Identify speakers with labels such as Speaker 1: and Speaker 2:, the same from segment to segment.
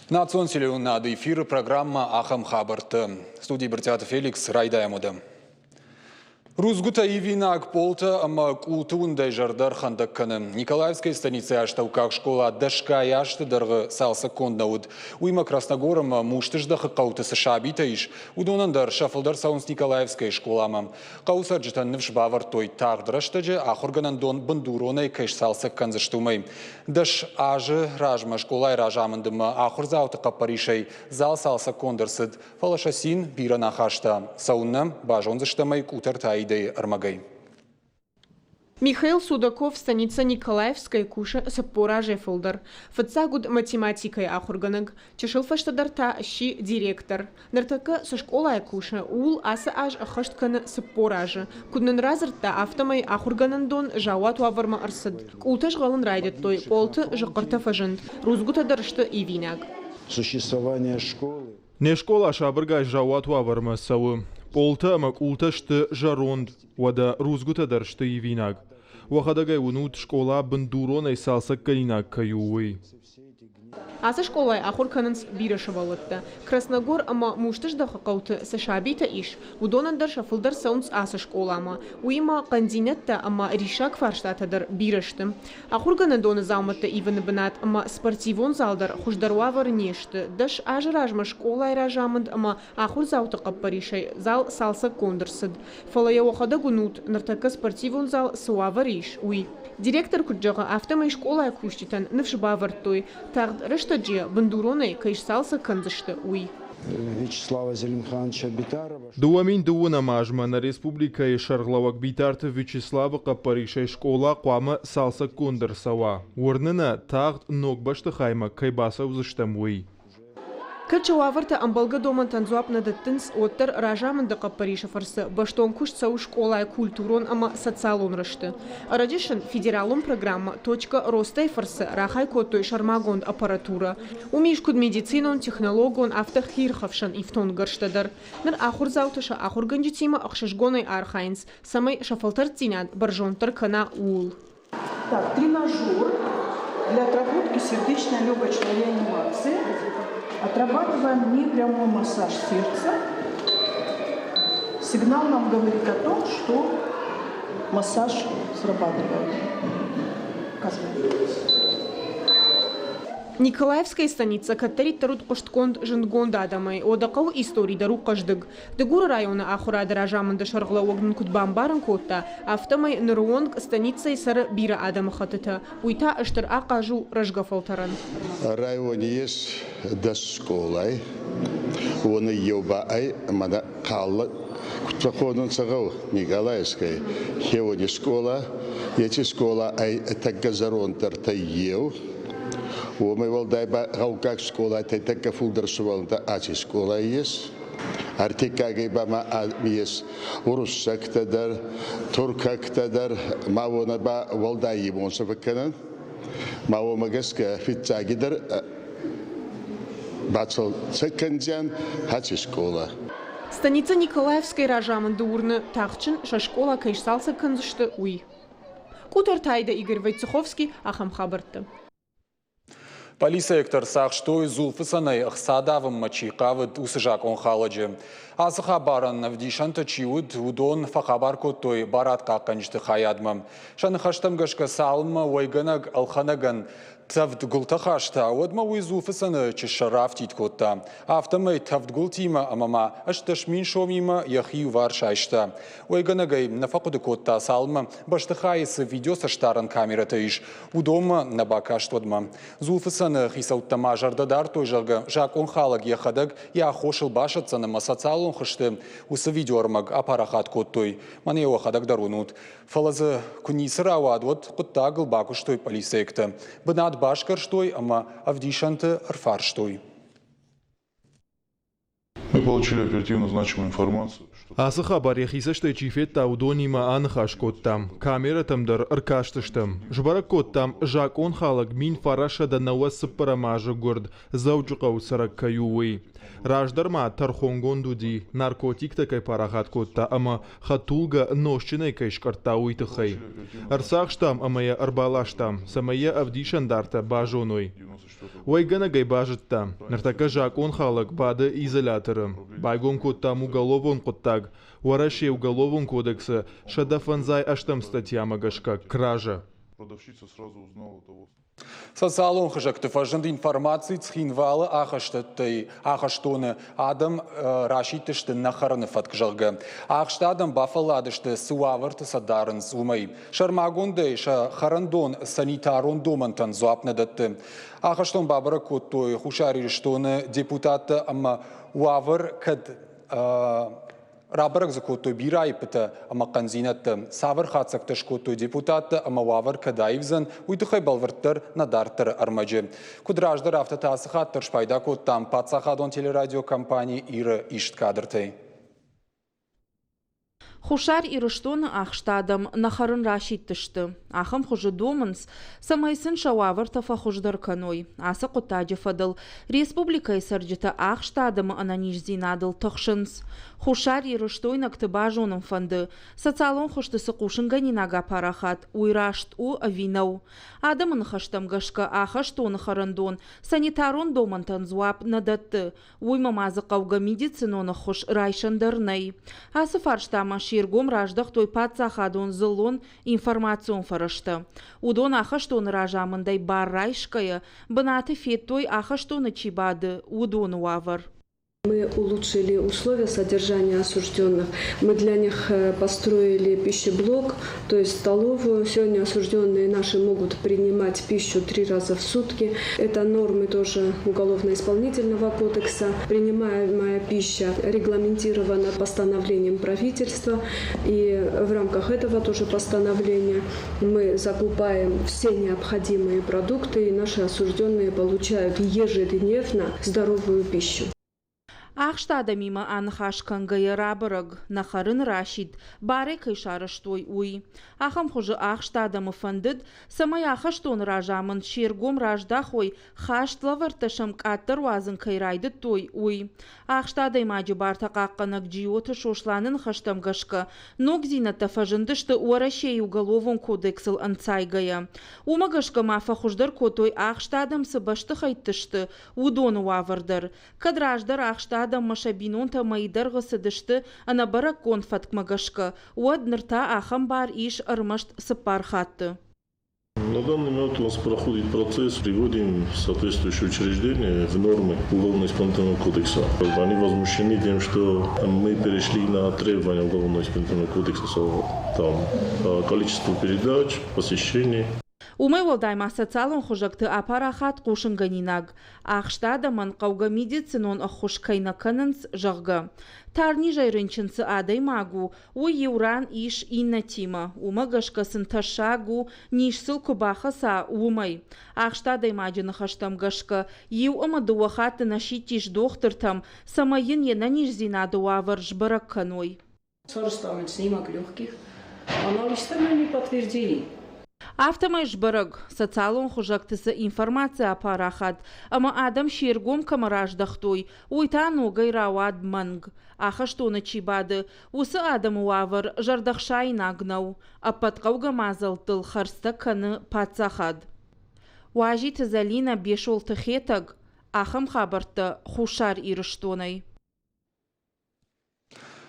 Speaker 1: Национ телеуынынады эфиры программӕ «Ахӕм хабӕрттӕ». Студийы Брытъиаты Феликс, райдайӕм уӕдӕ. Рудзгуытӕ ивинаг пъолтӕ ӕмӕ къулты уындӕй зӕрдӕ ӕрхӕндӕг кӕны. Николаевскӕйы станицӕйы астӕуккаг скъола дӕсгай азты дӕргъы цалцӕггонд нӕ уыд. Уыимӕ Красногор ӕмӕ Мустыздӕхы хъӕуты цы сабитӕ ис, уыдонӕн дӕр сӕ фылдӕр цӕуынц Николаевскӕйы скъоламӕ. Хъӕуы цӕрджытӕн ныфс бавӕрдтой, тагъд рӕстӕджы ахуыргӕнӕндон бындуронӕй кӕй сцалцӕг кӕндзысты, уымӕй. 10 азы размӕ скъолайы разамынды ӕмӕ ахуырдзауты хъӕппӕрисӕй зал цалцӕггонд ӕрцыд, фӕлӕ сӕ цин бирӕ нӕ хаста. Цӕуыннӕ, базондзыстӕм ӕй къутӕрты аидӕйы ӕрмӕгӕй.
Speaker 2: Михаил Судаков станицӕ Николаевскӕйы кусы 40 азӕй фылдӕр. Фыццаг уыд математикӕйы ахуыргӕнӕг, чысыл фӕстӕдӕр та сси директор. Ныртӕккӕ цы скъолайы кусы, ууыл ацы аз ӕххӕст кӕны 40 азы. Куыд нын радзырдта, афтӕмӕй ахуыргӕнӕндон заууат уавӕрмӕ ӕрцыд. Къултӕ згъӕлын райдыдтой, пъолты зыхъхъыртӕ фӕзынд, рудзгуытӕ дӕр сты ивинаг.
Speaker 3: Существование школы.
Speaker 4: Не скъола сабыргай заууат уавӕрмӕ цӕуы. Пъолтӕ ӕмӕ къултӕ сты зӕронд, уӕдӕ рудзгуытӕ дӕр сты ивинаг. Уӕхӕдӕг ӕй уынут, скъола бындуронӕй цалцӕггӕнинаг кӕй у, уый.
Speaker 2: Ацы скъолайы ахуыр кӕнынц бирӕ сывӕллӕттӕ. Красногор ӕмӕ Мустыздӕхы хъӕуты цы сабитӕ ис, уыдонӕн дӕр сӕ фылдӕр цӕуынц ацы скъоламӕ. Уыимӕ хъӕндзинӕдтӕ ӕмӕ риссаг фарстатӕ дӕр бирӕ сты. Ахуыргӕнӕндоны дзаумӕттӕ ивыны бынат ӕмӕ спортивон зал дӕр хуыздӕр уавӕры не сты. 10 азы размӕ скъолайы разамынд ӕмӕ ахуырдзауты хъӕппӕрисӕй зал цалцӕггонд ӕрцыд. Фӕлӕ йӕ уӕхӕдӕг уынут, ныртӕккӕ спортивон зал цы уавӕры ис, уый. Директор куыд зӕгъы, афтӕмӕй скъолайы кусджытӕн ныфс бавӕрдтой, тагъд рӕстӕджы бындуронӕй кӕй сцалцӕг кӕндзысты, уый.
Speaker 3: Вячеслава Зелимхановича Битарова.
Speaker 4: 2012 азмӕ нӕ республикӕйы сӕргълӕууӕг Битарты Вячеславы хъӕппӕрисӕй скъола хъуамӕ цалцӕггонд ӕрцӕуа. Уырны нӕ, тагъд ног бӕстыхаймӕ кӕй бацӕудзыстӕм, уый.
Speaker 2: Кӕд сӕ уавӕртӕ ӕмбӕлгӕ домӕнтӕн дзуапп нӕ дӕттынц, уӕддӕр разамынды хъӕппӕрисы фӕрцы бӕстон куыст цӕуы скъолайы культурон ӕмӕ социалон рӕзты. Ӕрӕджы сын федералон программӕ «Точка роста»-йы фӕрцы рахай кодтой сӕрмагонд аппаратурӕ. Уым ис куыд медицинон, технологон, афтӕ хиирхӕфсӕн ифтонггӕрзтӕ дӕр. Ныр ахуырдзаутӕ сӕ ахуыргӕнджытимӕ ӕхсызгонӕй архайынц, цӕмӕй сӕ фӕлтӕрддзинад бӕрзонддӕр кӕна, ууыл.
Speaker 5: Так, тренажер для отработки сердечно-легочной реанимации. Отрабатываем непрямой массаж сердца. Сигнал нам говорит о том, что массаж срабатывает. Показывает.
Speaker 2: Николаевская станица кӕддӕриддӕр уыд хъуыстгонд зындгонд адӕмӕй, уӕдӕ хъӕуы истори дӕр у хъӕздыг. Дыгуры районы ахуырады разамынды сӕргълӕууӕг нын куыд бамбарын кодта, афтӕмӕй ныры онг станицӕйы цӕры бирӕ адӕмыхӕттытӕ, уый та стыр ахъаз у рӕзгӕ фӕлтӕрӕн.
Speaker 6: Райони ес дӕс скъолай, уонӕй еу ба ӕй мӕнӕ Хъаллӕ куд фӕххонунцӕ гъӕу Николаевскӕй хеуони скъола. Еци скъола ӕй тӕккӕ зӕронддӕртӕй еу. Уомӕй уӕлдай ба гъӕуккаг скъолатӕй тӕккӕ фулдӕр сувӕллӕнттӕ аци скъолай ес. Ӕртиккагӕй ба ма ес уруссӕгтӕ дӕр, туркӕгтӕ дӕр, ма уонӕ ба уӕлдай имонцӕ фӕккӕнӕн. Ма уомӕ гӕсгӕ фиццагидӕр бацалцӕг кӕндзиан аци скъола.
Speaker 2: Станицӕ Николаевскӕй разамынды уырны, тагъдджын сӕ скъола кӕй сцалцӕг кӕндзысты, уый. Къутӕртайдӕ Игорь Войцеховский ахӕм хабӕртты.
Speaker 1: Полицейӕгтӕ ӕрцахстой дзулфыцӕнӕй ӕхца давынмӕ чи хъавыд, уыцы закъонхалӕджы. Ацы хабарӕн ӕвдисӕнтӕ чи уыд, уыдон фӕхабар кодтой барадхъахъхъӕнджыты хайадмӕ. Сӕ ныхӕстӕм гӕсгӕ цалынмӕ уӕйгӕнӕг ӕлхӕнӕгӕн тӕвд гуылтӕ хаста, уӕдмӕ уый дзулфыцӕны чыссӕ рафтид кодта. Афтӕмӕй тӕвд гуылтимӕ ӕмӕ ма 18 000 сомимӕ йӕхи иуварс айста. Уӕйгӕнӕг ӕй нӕ фӕхъуыды кодта, цалынмӕ бӕстыхайы цы видеоцӕстдарӕн камерӕтӕ ис, уыдонмӕ нӕ бакаст уӕдмӕ. Дзулфыцӕны хицӕуттӕ ма зӕрдӕ дардтой, зӕгъгӕ, закъонхалӕг йӕхӕдӕг йӕ аххосыл басӕтдзӕн ӕмӕ социалон хызты уыцы видеоӕрмӕг апарахат кодтой. Мӕнӕ йӕ уӕхӕдӕг дӕр уынут. Фӕлӕ дзы куы ницы рауад, уӕд хъуыддагыл бакуыстой полицейӕгтӕ. Бынат басгӕрстой ӕмӕ ӕвдисӕнты ӕрфарстой.
Speaker 7: Мы получили оперативно значимую информацию.
Speaker 4: Ацы хабар йӕхи цӕстӕй чи федта, уыдонимӕ аныхас кодтам, камерӕтӕм дӕр ӕркастыстӕм. Сбӕрӕг кодтам, закъонхалӕг 1994 азы гуырд Дзӕуджыхъӕуы цӕрӕг кӕй у, уый. Раздӕр ма тӕрхонгонд уыди, наркотиктӕ кӕй парахат кодта ӕмӕ хӕдтулгӕ нозтджынӕй кӕй скъӕрдта, уый тыххӕй. Ӕрцахстам ӕмӕ йӕ ӕрбаластам, цӕмӕй йӕ ӕвдисӕндартӕ базоной. Уӕйгӕнӕг ӕй базыдта. Ныртӕккӕ закъонхалӕг бады изоляторы. Байгом кодтам уголовон хъуыддаг Уӕрӕсейы Уголовон кодексы 158 статьямӕ гӕсгӕ кража.
Speaker 7: Продавщица сразу узнала того.
Speaker 1: Социалон хызӕгты фӕзынд информаци Цхинвалы ахӕстӕттӕй ахӕстоны адӕм расидтысты нӕ хӕрыны фӕтк, зӕгъгӕ. Ахст адӕм бафӕлладысты, цы уавӕрты сӕ дарынц, уымӕй. Сӕрмагондӕй сӕ хӕрӕндон санитарон домӕнтӕн дзуапп нӕ дӕтты. Ахӕстон бабӕрӕг кодтой Хуссар Ирыстоны депутаттӕ ӕмӕ уавӕр кӕд Рабӕрӕг дзы кодтой бирӕ аиппытӕ ӕмӕ хъӕндзинӕдтӕ. Цавӕр хатдзӕгтӕ скодтой депутаттӕ ӕмӕ уавӕр кӕд аивдзӕн, уый тыххӕй бӕлвырддӕр нӕ дарддӕры ӕрмӕджы. Куыд раздӕр, афтӕ та ацы хатт дӕр спайда кодтам паддзахадон телерадиокомпани Иры ист кадртӕй.
Speaker 8: Хуссар Ирыстоны ахст адӕм нӕ хӕрын расидтысты. Ахӕм хуызы домынц, цӕмӕй сын сӕ уавӕртӕ фӕхуыздӕр кӕной. Ацы хъуыддаджы фӕдыл республикӕйы цӕрджытӕ ахст адӕмы ӕнӕниздзинадыл тыхсынц. Хуссарирыстойнӕгты базонын фӕнды, социалон хуызты цы хъусынгӕнинаг апарахат, уый раст у ӕви нӕу. Адӕмы ныхӕстӕм гӕсгӕ ахӕстоны хӕрӕндон санитарон домӕнтӕн дзуапп нӕ дӕтты, Уыимӕ ма дзы хъӕугӕ медицинон ӕххуыс райсӕн дӕр нӕй. Ацы фарстамӕ се ргом раздӕхтой паддзахадон дзыллон информацион фӕрӕзтӕ. Уыдон ахӕстоны разамындӕй бар райсгӕйӕ, бынаты федтой ахӕстоны чи бады, уыдоны уавӕр.
Speaker 9: Мы улучшили условия содержания осужденных. Мы для них построили пищеблок, то есть столовую. Сегодня осужденные наши могут принимать пищу три раза в сутки. Это нормы тоже Уголовно-исполнительного кодекса. Принимаемая пища регламентирована постановлением правительства. И в рамках этого тоже постановления мы закупаем все необходимые продукты, и наши осужденные получают ежедневно здоровую пищу.
Speaker 8: Ахст адӕмимӕ аныхас кӕнгӕйӕ рабӕрӕг, нӕ хӕрын расидт, барӕй кӕй сарӕзтой, уый. Ахӕм хуызы ахст адӕмы фӕндыд, цӕмӕй ахӕстоны разамынд се ргом раздахой, хӕст лӕвӕрттӕ сӕм къаддӕр уадзын кӕй райдыдтой, уый. Ахст адӕймаджы бартӕ хъахъхъӕнӕг Джиоты Сосланы ныхӕстӕм гӕсгӕ, ногдзинӕдтӕ фӕзындысты Уӕрӕсейы Уголовон кодексыл ӕнцайгӕйӕ. Уымӕ гӕсгӕ ма фӕхуыздӕр кодтой ахст адӕм цы бӕстыхӕйтты сты, уыдоны уавӕр дӕр. Кӕд раздӕр ахст адӕммӕ сӕ бинонтӕ мӕйы дӕргъы цыдысты ӕнӕбӕрӕггонд фӕткмӕ гӕсгӕ, уӕд ныр та ахӕм бар ис ӕрмӕст цыппар хатты.
Speaker 7: На данный момент у нас проходит процесс, приводим соответствующие учреждения в нормы Уголовно-исполнительного кодекса. Они возмущены тем, что мы перешли на требования Уголовно-исполнительного кодекса, там количество передач, посещений.
Speaker 8: Уымӕй уӕлдай ма социалон хуызӕгты апарахат хъусынгӕнинаг, ахст адӕмӕн хъӕугӕ медицинон ӕххуыс кӕй нӕ кӕнынц, зӕгъгӕ. Тарнизӕй рынчын цы адӕймаг у, уый иу ран ис иннӕтимӕ, уымӕ гӕсгӕ сын тӕссаг у, низ сыл куы бахӕца, уымӕй. Ахст адӕймаджы ныхӕстӕм гӕсгӕ, иу ӕмӕ дыууӕ хатты нӕ сидтис дохтыртӕм, цӕмӕй йын йе нӕниздзинады уавӕр сбӕрӕг кӕной.
Speaker 10: Сарӕзтам ын снимок легких. Анализтӕ мӕ не подтвердили.
Speaker 8: Афтӕмӕй сбӕрӕг, социалон хуызӕгты цы информаци апарахат ӕмӕ адӕм се ргом кӕмӕ раздӕхтой, уый та ногӕй рауад мӕнг. Ахӕстоны чи бады, уыцы адӕмы уавӕр зӕрдӕхсаинаг нӕу. Ӕппӕт хъӕугӕ мадзӕлттыл хӕрдзтӕ кӕны паддзахад. Уазиты Зӕлинӕ, Бесолты Хетӕг, ахӕм хабӕрттӕ Хуссар Ирыстонӕй.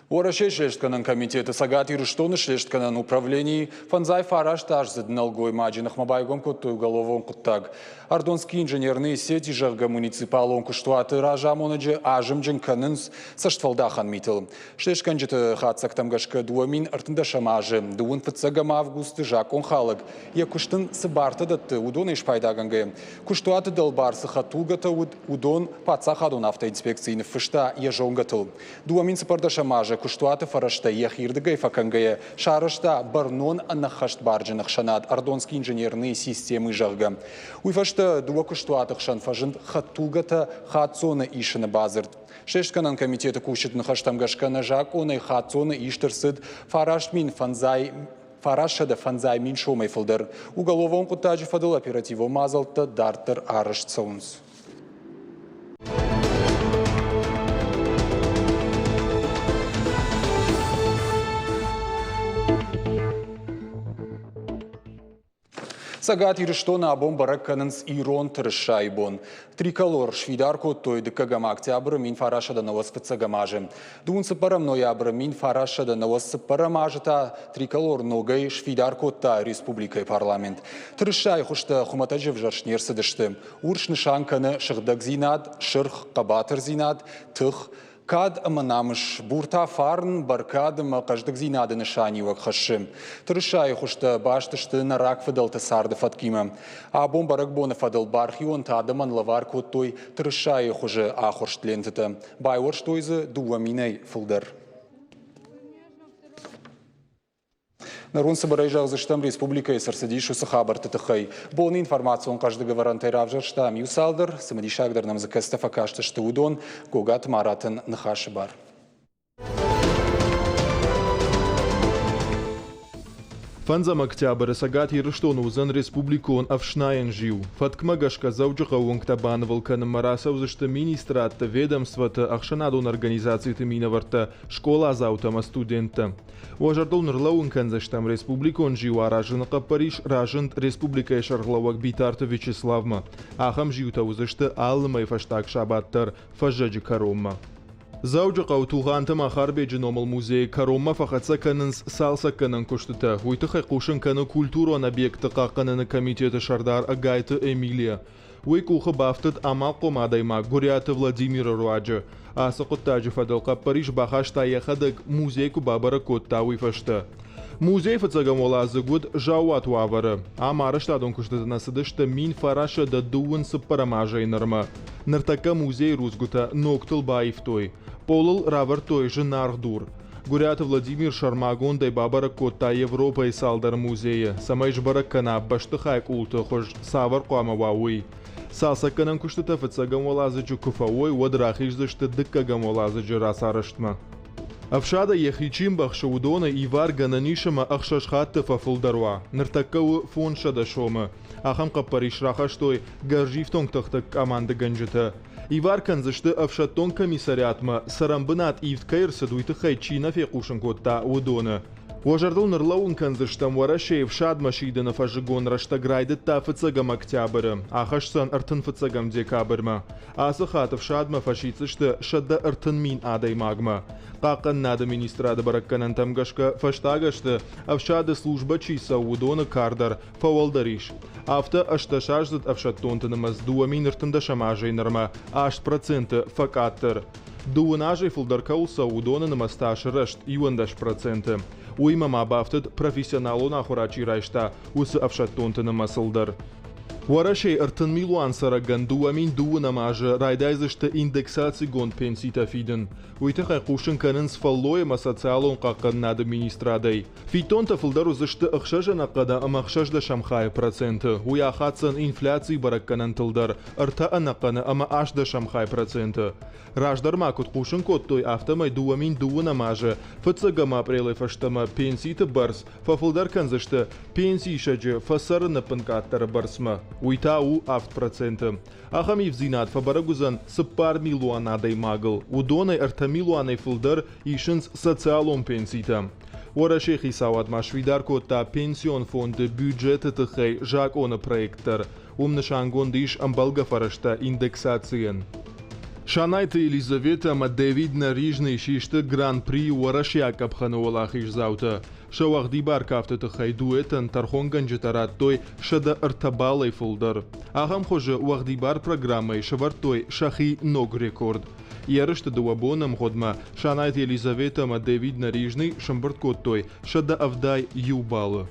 Speaker 1: Уӕрӕсейы слестгӕнӕн комитеты Цӕгат Ирыстоны слестгӕнӕн управленийы фӕндзай фараст-аздзыд нӕлгоймаджы ныхмӕ байгом кодтой уголовон хъуыддаг. Ардонские инженерные сети, зӕгъгӕ, муниципалон куыстуаты разамонӕджы азымджын кӕнынц цӕстфӕлдахӕн митыл. Слестгӕнджыты хатдзӕгтӕм гӕсгӕ 2013 азы дыууын фыццӕгӕм августы закъонхалӕг йӕ куыст ын цы бартӕ дӕтты, уыдонӕй спайдагӕнгӕйӕ, куыстуаты дӕлбар цы хӕдтулгӕтӕ уыд, уыдон паддзахадон автоинспекцийы ныффыста йӕ зонгӕтыл. 2014 азы куыстуаты фӕрӕзтӕ йӕхирдыгӕй фӕкӕнгӕйӕ сарӕзта бӕрнон ӕнӕххӕстбарджын ӕхсӕнад Ардонские инженерные системы, зӕгъгӕ. Уый фӕстӕ дыууӕ куыстуаты хсӕн фӕзынд хӕдтулгӕтӕ хаццоны исыны бадзырд. Слестгӕнӕн комитеты кусджыты ныхӕстӕм гӕсгӕ нӕ закъонӕй хаццоны ист ӕрцыд 9500 905 мин сомӕй фылдӕр. Уголовон хъуыддаджы фӕдыл оперативон мадзӕлттӕ дарддӕр арӕзт цӕуынц. Цӕгат Ирыстоны абон бӕрӕг кӕнынц ирон тырысайы бон. Триколор сфидар кодтой дыккӕгӕм октябры 1995 азы. Дыууын цыппӕрӕм ноябры 1994 азы та триколор ногӕй сфидар кодта республикӕйы парламент. Тырысайы хуызтӕ хуымӕтӕджы ӕвзӕрст не рцыдысты. Урс нысан кӕны сыгъдӕгдзинад, сырх, хъӕбатырдзинад, тых, Кад ӕмӕ намыс, бур та фарн, бӕркад ӕмӕ хъӕздыгдзинады нысаниуӕг хӕссы. Тырысайы хуызтӕ баст сты нӕ рагфыдӕлты царды фӕткимӕ. Абон бӕрӕгбоны фӕдыл бархионтӕ адӕмӕн лӕвар кодтой тырысайы хуызы ахуырст лентытӕ. Байуӕрстой дзы 2000-ӕй фылдӕр. Ныр уын цыбырӕй зӕгъдзыстӕм республикӕйы цы рцыдис, уыцы хабӕртты тыххӕй. Боны информацион хъӕздыг ӕвӕрӕнтӕй равзӕрстам иу цалдӕр, цымыдисагдӕр нӕм дзы кӕцытӕ фӕкастысты, уыдон Гогаты Маратын ныхасы бар.
Speaker 4: Фӕндзӕм октябры Цӕгат Ирыстоны уыдзӕн республикон ӕфснайӕн зиу. Фӕткмӕ гӕсгӕ Дзӕуджыхъӕуы уынгтӕ банывыл кӕнынмӕ рацӕудзысты министрадты, ведомствоты, ӕхсӕнадон организациты минӕвӕрттӕ, скъоладзаутӕ ӕмӕ студенттӕ. Уӕ зӕрдыл нырлӕууын кӕндзыстӕм, республикон зиу аразыны хъӕппӕрис разынд республикӕйы сӕргълӕууӕг Битарты Вячеславмӕ. Ахӕм зиутӕ уыдзысты алы мӕй фӕстаг сабат дӕр фӕззӕджы кӕронмӕ. Дзӕуджыхъӕуы Тугъанты Махарбеджы номыл музейы кӕронмӕ фӕхӕццӕ кӕнынц цалцӕггӕнӕн куыстытӕ. Уый тыххӕй хъусын кӕны культурон объектты хъахъхъӕныны комитеты сӕрдар Ӕгайты Эмилия. Уый къухы бафтыд амалхъом адӕймаг Гуыриаты Владимиры руаджы. Ацы хъуыддаджы фӕдыл хъӕппӕрис бахаста йӕхӕдӕг, музей куы бабӕрӕг кодта, уый фӕстӕ. Музей фыццӕгӕм уӕладзыг уыд заууат уавӕры. Ам арӕзтадон куыстытӕ нӕ цыдысты 1924 азӕй нырмӕ. Ныртӕккӕ музейы рудзгуытӕ ногтыл баивтой. Пъолыл равӕрдтой зынаргъ дур. Гуыриаты Владимир сӕрмагондӕй бабӕрӕг кодта Европӕйы цалдӕр музейы, цӕмӕй сбӕрӕг кӕна бӕстыхай къулты хуыз цавӕр хъуамӕ уа, уый. Цалцӕггӕнӕн куыстытӕ фыццӕгӕм уӕладзыджы куы фӕуой, уӕд рахиздзысты дыккӕгӕм уӕладзыджы рацарӕзтмӕ. Ӕфсадӕй йӕхи чи ӕмбӕхсы, уыдоны ивар гӕнӕн ис ӕмӕ ӕхсӕз хатты фӕфылдӕр уа. Ныртӕккӕ у 500 сомы. Ахӕм хъӕппӕрис рахастой гӕрзифтонг тыхты къамандыгӕнджытӕ. Ивар кӕндзысты ӕфсӕддон комиссариатмӕ цӕрӕнбынат ивд кӕй ӕрцыд, уый тыххӕй чи нӕ фехъусын кодта, уыдоны. Уӕ зӕрдыл нырлӕууын кӕндзыстӕм, Уӕрӕсейы фсадмӕ сидыны фӕззыгон рӕстӕг райдыдта фыццӕгӕм октябры, ахӕсдзӕн 35 декабрмӕ. Ацы хатт ӕфсадмӕ фӕсиддзысты 130 000 адӕймагмӕ. Хъахъхъӕнынады министрады бӕрӕггӕнӕнтӕм гӕсгӕ фӕстаг ӕзты ӕфсады службӕ чи цӕуы, уыдоны кар дӕр фӕуӕлдӕр ис. Афтӕ ӕстдӕсаздзыд ӕфсӕддонты нымӕц 2013 азӕй нырмӕ 8% фӕкъаддӕр. Дыууын азӕй фылдӕр кӕуыл цӕуы, уыдоны нымӕц та сырӕзт 11%. Уыимӕ ма бафтыд, профессионалон ахуырад чи райста, уыцы ӕфсӕддонты нымӕцыл дӕр. Уӕрӕсейы 30 милуан цӕрӕгӕн 2009 азы райдайдзысты индексацигонд пенситӕ фидын. Уый тыххӕй хъусын кӕнынц фӕллой ӕмӕ социалон хъахъхъӕнынады министрадӕй. Фиддонтӕ фылдӕр уыдзысты ӕхсӕз ӕнӕхъӕнӕ ӕмӕ ӕхсӕздӕсӕм хайы проценты. Уый ахаддзӕн инфляцийы бӕрӕггӕнӕнтыл дӕр ӕртӕ ӕнӕхъӕны ӕмӕ ӕстдӕсӕм хай проценты. Раздӕр ма куыд хъусын кодтой, афтӕмӕй 2009 азы фыццӕгӕм апрелӕй фӕстӕмӕ пенситы бӕрц фӕфылдӕр кӕндзысты пенсиисӕджы фӕцӕрыны ӕппынкъаддӕры бӕрцмӕ, уый та у 7%. Ахӕм ивддзинад фӕбӕрӕг уыдзӕн 4 милуан адӕймагыл, уыдонӕй 3 милуанӕй фылдӕр исынц социалон пенситӕ. Уӕрӕсейы хицауад ма сфидар кодта пенсион фонды бюджеты тыххӕй закъоны проект дӕр. Уым нысангонд ис ӕмбӕлгӕ фӕрӕзтӕ индексацийӕн. Шанайты Елизаветӕ ӕмӕ Дэвид Нарижный систы Гран-при уӕрӕсейаг къӕпхӕны уӕлахиздзаутӕ. Сӕ уӕгъдибар кафты тыххӕй дуэтӕн тӕрхонгӕнджытӕ радтой 103 баллӕй фылдӕр. Ахӕм хуызы уӕгъдибар программӕйы сӕвӕрдтой сӕхи ног рекорд. Ерысты дыууӕ боны ӕмгъуыдмӕ Шанайты Елизаветӕ ӕмӕ Дэвид Нарижный сӕмбырд кодтой 171 баллы.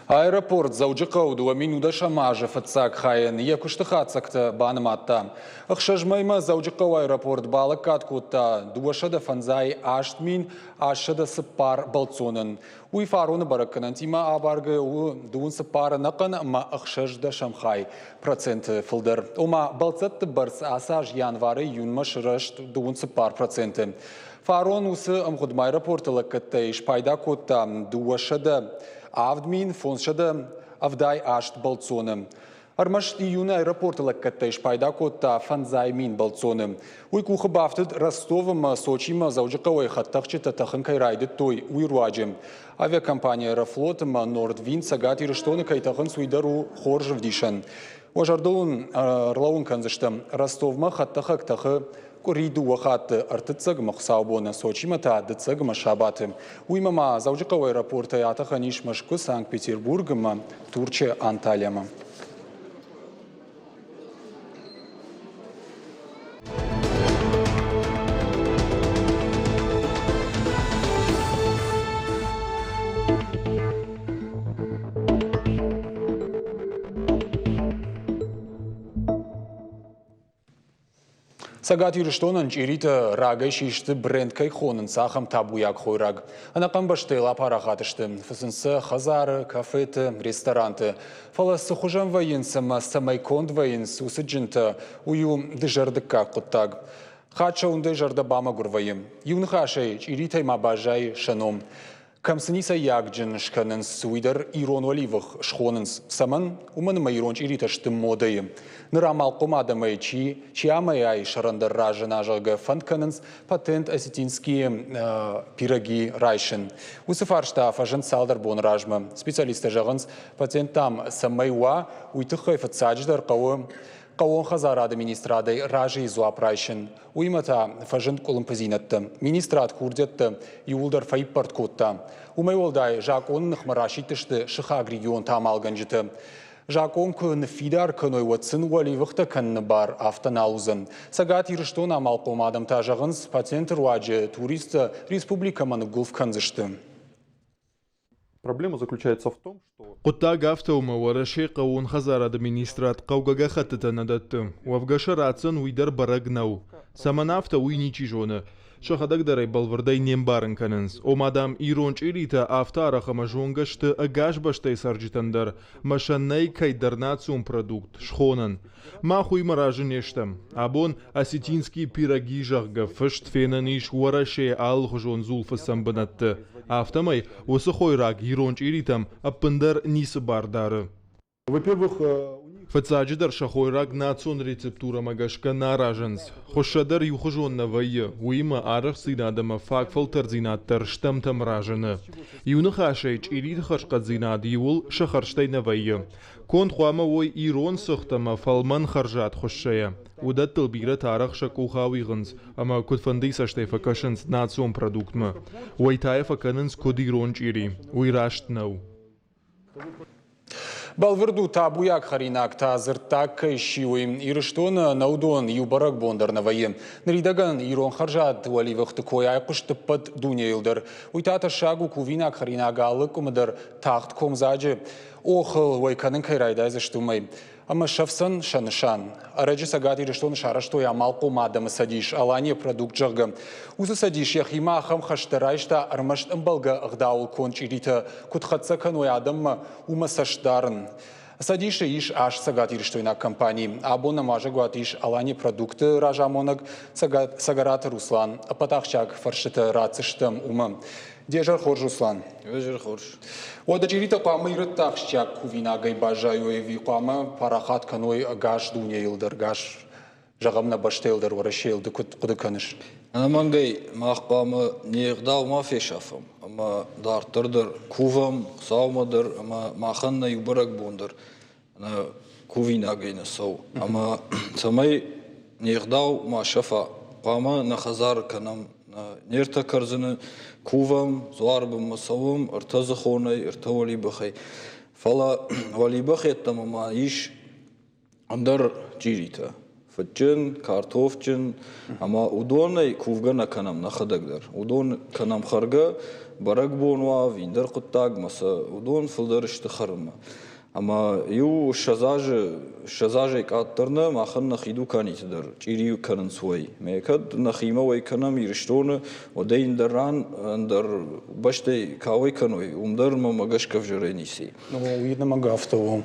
Speaker 1: Аэропорт Дзӕуджыхъӕуы 2010 азы фыццаг хайӕн йӕ куысты хатдзӕгтӕ банымадта. Ӕхсӕз мӕймӕ Дзӕуджыхъӕуы аэропорт балӕггад кодта 258 804 бӕлццонӕн. Уый фароны бӕрӕггӕнӕнтимӕ абаргӕ у дыууын цыппар ӕнӕхъӕн ӕмӕ ӕхсӕздӕсӕм хай проценты фылдӕр. Ома, бӕлццӕтты бӕрц ацы аз январӕй июнмӕ сырӕзт 24%. Фарон уыцы ӕмгъуыдмӕ аэропорты лӕггӕдтӕй спайда кодта 207 578 бӕлццоны. Ӕрмӕст июны аэропорты лӕггӕдтӕй спайда кодта 5000 бӕлццоны. Уый къухы бафтыд Ростов ӕмӕ Сочимӕ Дзӕуджыхъӕуӕй хӕдтӕхджытӕ тӕхын кӕй райдыдтой, уый руаджы. Авиакомпани Аэрофлот ӕмӕ Нордвинд Цӕгат Ирыстоны кӕй тӕхынц, уый дӕр у хорз ӕвдисӕн. Уӕ зӕрдыл уын ӕрлӕууын кӕндзыстӕм, Ростовмӕ хӕдтӕхӕг тӕхы къуыри дыууӕ хатты, ӕртыццӕгмӕ хуыцаубоны, Сочимӕ та дыццӕгмӕ сабаты. Уыимӕ ма Дзӕуджыхъӕуы аэропортӕй атӕхӕн ис Мӕскуы, Санкт-Петербург ӕмӕ Турчы Анталиямӕ. Цӕгат Ирыстонӕн чъиритӕ рагӕй систы бренд кӕй хонынц, ахӕм табуйаг хойраг. Ӕнӕхъӕн бӕстӕйыл апарахат сты, фыцынц сӕ хӕдзары, кафеты, ресторанты. Фӕлӕ цы хуызӕн вӕййынц ӕмӕ цӕмӕй конд вӕййынц уыцы джынтӕ, уый у дызӕрдыггаг хъуыддаг. Хатт сӕ уындӕй зӕрдӕ бамӕгуыр вӕййы. Иу ныхасӕй, чъиритӕй ма баззайы сӕ ном. Кӕм цы ницӕййагджын скӕнынц, уый дӕр ирон уӕливых схонынц. Цӕмӕн? Уымӕн ӕмӕ ирон чъиритӕ сты модӕйы. Ныр амалхъом адӕмӕй чи, чи амӕй-ай сӕрӕндӕр разына, зӕгъгӕ, фӕнд кӕнынц патент осетинские пироги райсын. Уыцы фарста фӕзынд цалдӕр боны размӕ. Специалисттӕ зӕгъынц, патенттӕм цӕмӕй уа, уый тыххӕй фыццаджыдӕр хъӕуы хъӕууон хӕдзарады министрадӕй разыйы дзуапп райсын. Уыимӕ та фӕзынд къуылымпыдзинӕдтӕ. Министрад курдиӕттӕ иууылдӕр фӕиппӕрд кодта. Уымӕй уӕлдай закъоны ныхмӕ расидтысты сыхаг регионты амалгӕнджытӕ. Закъон куы ныффидар кӕной, уӕд сын уӕливыхтӕ кӕныны бар афтӕ нал уыдзӕн. Цӕгат Ирыстоны амалхъом адӕм та зӕгъынц, патенты руаджы туристтӕ республикӕмӕ ныггуылф кӕндзысты.
Speaker 11: Проблема заключается в том, что
Speaker 4: Хъуыддаг афтӕ у, ӕмӕ Уӕрӕсейы хъӕууон хӕдзарады министрад хъӕугӕ гӕххӕттытӕ нӕ дӕтты. Уӕвгӕ сӕ ратдзӕн, уый дӕр бӕрӕг нӕу. Цӕмӕн афтӕ, уый ничи зоны. Сӕхӕдӕг дӕр ӕй бӕлвырдӕй не мбарын кӕнынц. Ома, дам, ирон чъиритӕ афтӕ арӕх ӕмӕ зонгӕ сты ӕгас бӕстӕйы цӕрджытӕн дӕр, ӕмӕ сӕ нӕй кӕйдӕр национ продукт схонӕн. Мах уыимӕ разы не стӕм. Абон «Осетинские пироги», зӕгъгӕ, фыст фенӕн ис Уӕрӕсейы алыхуызон дзулфыцӕн бынӕтты. Афтӕмӕй, уыцы хойраг ирон чъиритӕм ӕппындӕр ницы бар дары.
Speaker 11: Во-первых,
Speaker 4: Фыццаджыдӕр сӕ хойраг национ рецептурӕмӕ гӕсгӕ нӕ аразынц. Хуыссӕ дӕр иухуызон нӕ вӕййы, уыимӕ арӕхстдзинад ӕмӕ фаг фӕлтӕрддзинад дӕр стӕмтӕм разыны. Иу ныхасӕй, чъириты хӕрзхъӕддзинад иуыл сӕ хӕрзтӕй нӕ вӕййы. Конд хъуамӕ уой ирон цыхт ӕмӕ фӕлмӕн хӕрзад хуыссӕйӕ. Уыдӕттыл бирӕтӕ арӕх сӕ къух ауигъынц ӕмӕ куыдфӕндыйы цӕстӕй фӕкӕсынц национ продуктмӕ. Уӕй та йӕ фӕкӕнынц куыд ирон чъири. Уый раст нӕу.
Speaker 1: Бӕлвырд у, табуйаг хӕринаг та дзырддаг кӕй сси, уый. Ирыстоны ӕнӕуыдон иу бӕрӕгбон дӕр нӕ вӕййы. Ныридӕгӕн ирон хӕрзад уӕливыхты кой айхъуыст ӕппӕт дунейыл дӕр. Уый та тӕссаг у кувинаг хӕринаг алы къуымы дӕр тагъд комдзаджы охыл уӕй кӕнын кӕй райдайдзысты, уымӕй. Ӕмӕ сӕфдзӕн сӕ нысан. Ӕрӕджы Цӕгат Ирыстоны сарӕзтой амалхъом адӕмы цӕдис «Алания продукт», зӕгъгӕ. Уыцы цӕдис йӕхимӕ ахӕм хӕстӕ райста ӕрмӕст ӕмбӕлгӕ ӕгъдауыл конд чъиритӕ куыд хӕццӕ кӕной адӕммӕ, уымӕ цӕст дарын. Цӕдисы ис аст цӕгатирыстойнаг компани. Абон нӕм уазӕгуат ис «Алания продукты» разамонӕг Цӕгӕраты Руслан. Ӕппӕт ахсджиаг фӕрстытӕ ратдзыстӕм уымӕ. Де зӕр хорз, Руслан.
Speaker 12: Де хорз.
Speaker 1: Уӕдӕ чъиритӕ хъуамӕ ирӕтты ахсджиаг кувинагӕй баззайой ӕви хъуамӕ парахат кӕной ӕгас дунейыл дӕр, ӕгас, зӕгъӕм, нӕ бӕстӕйыл дӕр, Уӕрӕсейыл ды куыд хъуыды кӕныс?
Speaker 12: Ӕнӕмӕнгӕй мах хъуамӕ не гъдау ма фесафӕм ӕмӕ дарддӕр дӕр кувӕм Хуыцаумӕ дӕр ӕмӕ махӕн нӕ иу бӕрӕгбон дӕр нӕ кувинагӕй нӕ цӕуы. Ӕмӕ цӕмӕй не гъдау ма сӕфа, хъуамӕ нӕ хӕдзары кӕнӕм не ртӕ кӕрдзыны, кувӕм, дзуары бынмӕ цӕуӕм ӕртӕ дзыхонӕй, ӕртӕ уӕлибӕхӕй. Фӕлӕ уӕлибӕх йеддӕмӕ ма ис ӕндӕр чъиритӕ. Фыдджын, картофджын ӕмӕ уыдонӕй кувгӕ нӕ кӕнӕм нӕхӕдӕг дӕр. Уыдон кӕнӕм хӕргӕ, бӕрӕгбон уа ӕви ӕндӕр хъуыддагмӕ сӕ уыдон фылдӕр сты хӕрынмӕ. Ӕмӕ иу 20 азы, 20 азӕй къаддӕр нӕ, махӕн нӕхи дуканиты дӕр чъири кӕнынц уӕй. Мӕ кӕд нӕхимӕ уӕй кӕнӕм Ирыстоны, уӕд ӕй ӕндӕр ран, ӕндӕр бӕстӕй ка уӕй кӕной, уым дӕр мӕмӕ гӕсгӕ ӕвзӕрӕй ницы и.
Speaker 1: Уый нӕмӕг афтӕ у.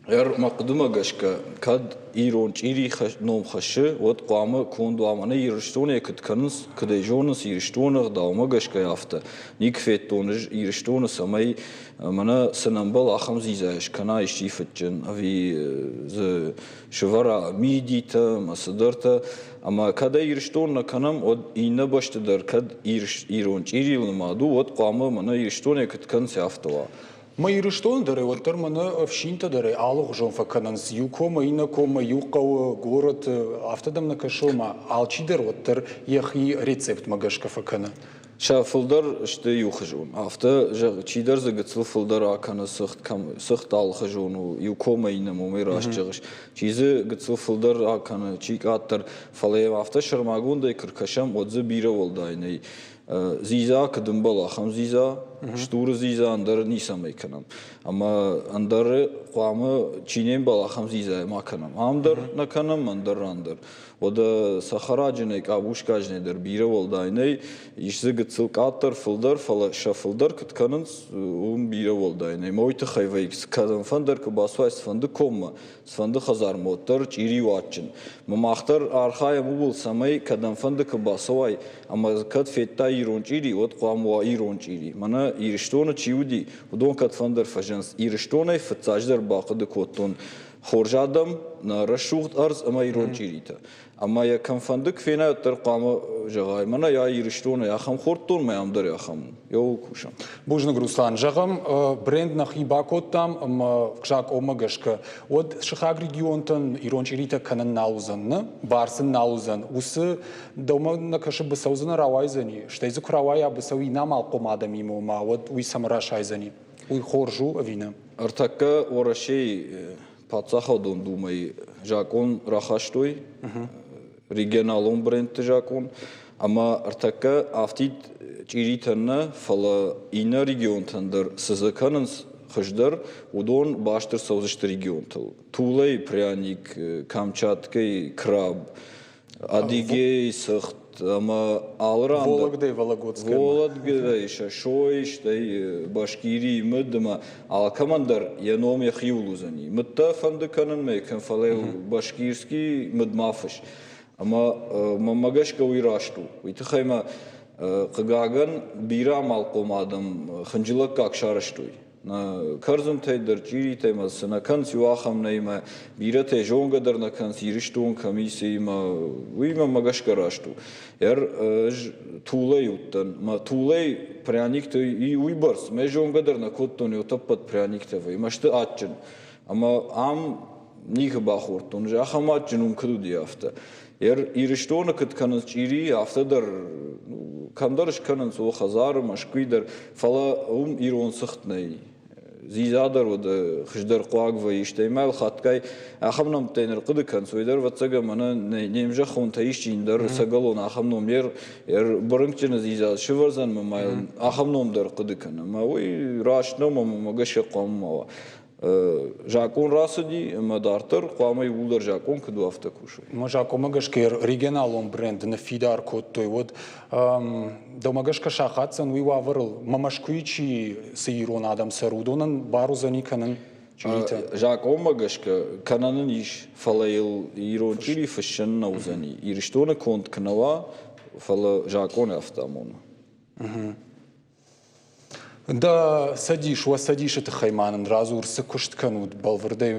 Speaker 12: Мӕ хъуыдымӕ гӕсгӕ, кӕд ирон чъири ном хӕссы, уӕд хъуамӕ конд уа, мӕнӕ Ирыстонӕй куыд кӕнынц, куыд ӕй зонынц Ирыстоны ӕгъдаумӕ гӕсгӕ афтӕ. Никуы федтон ӕз Ирыстоны, цӕмӕй мӕнӕ цы нӕ ӕмбӕлы, ахӕм дзидзайӕ скӕна исчи фыдджын ӕви дзы сывӕра мидитӕ ӕмӕ цыдӕртӕ. Ӕмӕ кӕд ӕй Ирыстон нӕ кӕнӕм, уӕд иннӕ бӕсты дӕр кӕд ирон чъирийыл нымад у, уӕд хъуамӕ мӕнӕ Ирыстонӕй куыд кӕнынц, афтӕ уа.
Speaker 1: Мӕ Ирыстоны дӕр уӕддӕр мӕнӕ ӕфсинтӕ дӕр алыгъуызон фӕкӕнынц иу коммӕ, иннӕ коммӕ, иу хъӕуы, горӕты, афтӕ дӕм нӕ кӕсы, ома алчидӕр уӕддӕр йӕхи рецептмӕ гӕсгӕ фӕкӕны.
Speaker 12: Сӕ фылдӕр сты иухуызон. Афтӕ, зӕгъ, чидӕр дзы гыццыл фылдӕр акӕны цыхт, кӕм цыхт алыхуызон у, иу коммӕ иннӕмӕ уымӕй раст зӕгъыс. Чи дзы гыццыл фылдӕр акӕны, чи къаддӕр. Фӕлӕ йӕм афтӕ сӕрмагондӕй куы ркӕсӕм, уӕд дзы бирӕ уӕлдай нӕй. Дзидза куыд ӕмбӕлы, ахӕм дзидза, стуры дзидза ӕндӕр ницӕмӕй кӕнӕм. Ӕмӕ ӕндӕры хъуамӕ чи не мбӕлы, ахӕм дзидзайӕ ма кӕнӕм. Ам дӕр нӕ кӕнӕм, ӕндӕр ран дӕр. Уӕдӕ цӕхӕраджынӕй, къабускаджынӕй дӕр бирӕ уӕлдай нӕй. Ис дзы гыццыл къаддӕр, фылдӕр, фӕлӕ сӕ фылдӕр куыд кӕнынц, уым бирӕ уӕлдай нӕй. Мӕ уый тыххӕй вӕййы, кӕдӕмфӕндӕр куы бацуай, цыфӕнды коммӕ, цыфӕнды хӕдзармӕ, уӕддӕр чъири у адджын. Мах дӕр архайӕм ууыл, цӕмӕй кӕдӕмфӕнды куы бацӕуай ӕмӕ кӕд федтай ирон чъири, уӕд хъуамӕ уа ирон чъири. Мӕнӕ Ирыстоны чи уыди, уыдон кӕдфӕндӕр фӕзынынц. Ирыстонӕй фыццаджыдӕр бахъуыды кодтон хорз адӕм, нӕ рӕсугъд ӕрдз ӕмӕ ирон чъиритӕ. Ӕмӕ йӕ кӕмфӕнды куы фенай, уӕддӕр хъуамӕ зӕгъай, мӕнӕ йӕ Ирыстонӕй ахӕм хордтон, мӕ ам дӕр ахӕм у. Еуыл кусӕм.
Speaker 1: Бузныг, Руслан. Зӕгъӕм, бренд нӕхи бакодтам ӕмӕ закъонмӕ гӕсгӕ, уӕд сыхаг регионтӕн ирон чъиритӕ кӕнын нал уыдзӕн, нӕ? Бар сын нал уыдзӕн. Уыцы дӕумӕ нӕ кӕсы быцӕу дзы нӕ рауайдзӕни, стӕй дзы куы рауайа быцӕу иннӕ амалхъом адӕмимӕ, ома, уӕд уый цӕмӕ расайдзӕни? Уый хорз у ӕви нӕ?
Speaker 12: Ӕртӕккӕ Уӕрӕсейы Паддзахадон Думӕйы закъон рахастой, регионалон брендты закъон, ӕмӕ ӕртӕккӕ афтид чъиритӕн нӕ, фӕлӕ иннӕ регионтӕн дӕр цы дзы кӕнынц хуыздӕр, уыдон баст ӕрцӕудзысты регионтыл. Тулӕйы пряник, Камчаткӕйы краб, Адыгейы цыхт ӕмӕ алы ран
Speaker 1: Вологдӕй Вологодскӕй.
Speaker 12: Вологдӕй сой, стӕй Башкирийы мыд ӕмӕ алкӕмӕн дӕр йӕ ном йӕхиуыл уыдзӕни. Мыдтӕ фӕнды кӕнынмӕ кӕн, фӕлӕ башкирский мыд ма фысс. Ӕмӕ мӕнмӕ гӕсгӕ уый раст у. Уый тыххӕй мӕ хъыгагӕн бирӕ амалхъом адӕм хынджылӕггаг сарӕзтой. Кӕрдзынтӕй дӕр, чъиритӕй ма цы нӕ кӕнынц, иу ахӕм нӕй ӕмӕ бирӕтӕ зонгӕ дӕр нӕ кӕнынц, Ирыстон кӕм ис, ӕмӕ уый мӕнмӕ гӕсгӕ раст у. Ӕз Тулӕй уыдтӕн, мӕ Тулӕй пряникты уыйбӕрц мӕ зонгӕ дӕр нӕ кодтон, утӕппӕт пряниктӕ вӕййы, мӕ сты адджын. Ӕмӕ ам никуы бахордтон, ахӕм адджын уым куыд уыди, афтӕ. Ирыстоны куыд кӕнынц чъири, афтӕ дӕр кӕмдӕр скӕнынц, о хӕдзары, Мӕскуыйы дӕр, фӕлӕ уым ирон цыхт нӕй. Дзидза дӕр уӕд хуыздӕр хъуаг вӕййы, стӕй ма йыл хатгай ахӕм нӕмттӕй ныр хъуыды кӕнынц, уый дӕр, ӕвӕццӕгӕн, мӕнӕ не мзӕххонтӕ исчи ӕндӕр ӕцӕгӕлон ахӕм ном не бырынкъджыны дзидза сывӕрдзӕн ӕмӕ ма йыл ахӕм ном дӕр хъуыды кӕны. Ӕмӕ уый раст нӕу, мӕнмӕ гӕсгӕ хъуамӕ ма уа. Закъон рацыди ӕмӕ дарддӕр хъуамӕ иууылдӕр закъон куыд у, афтӕ кусой.
Speaker 1: Мӕ закъонмӕ гӕсгӕ регионалон бренд ныффидар кодтой, уӕд дӕумӕ гӕсгӕ сахатдзӕн уый уавӕрыл, мӕ Мӕскуыйы чи цы ирон адӕм цӕры, уыдонӕн бар уыдзӕни кӕнын чъиритӕ?
Speaker 12: Закъонмӕ гӕсгӕ кӕнӕн ын ис, фӕлӕ йыл ирон чъири фыссӕн нӕ уыдзӕни. Ирыстоны конд куы нӕ уа, фӕлӕ закъон афтӕ амоны.
Speaker 1: Дӕ цӕдис, уӕ цӕдисы тыххӕй ма нын радзур, цы куыст кӕнут бӕлвырдӕй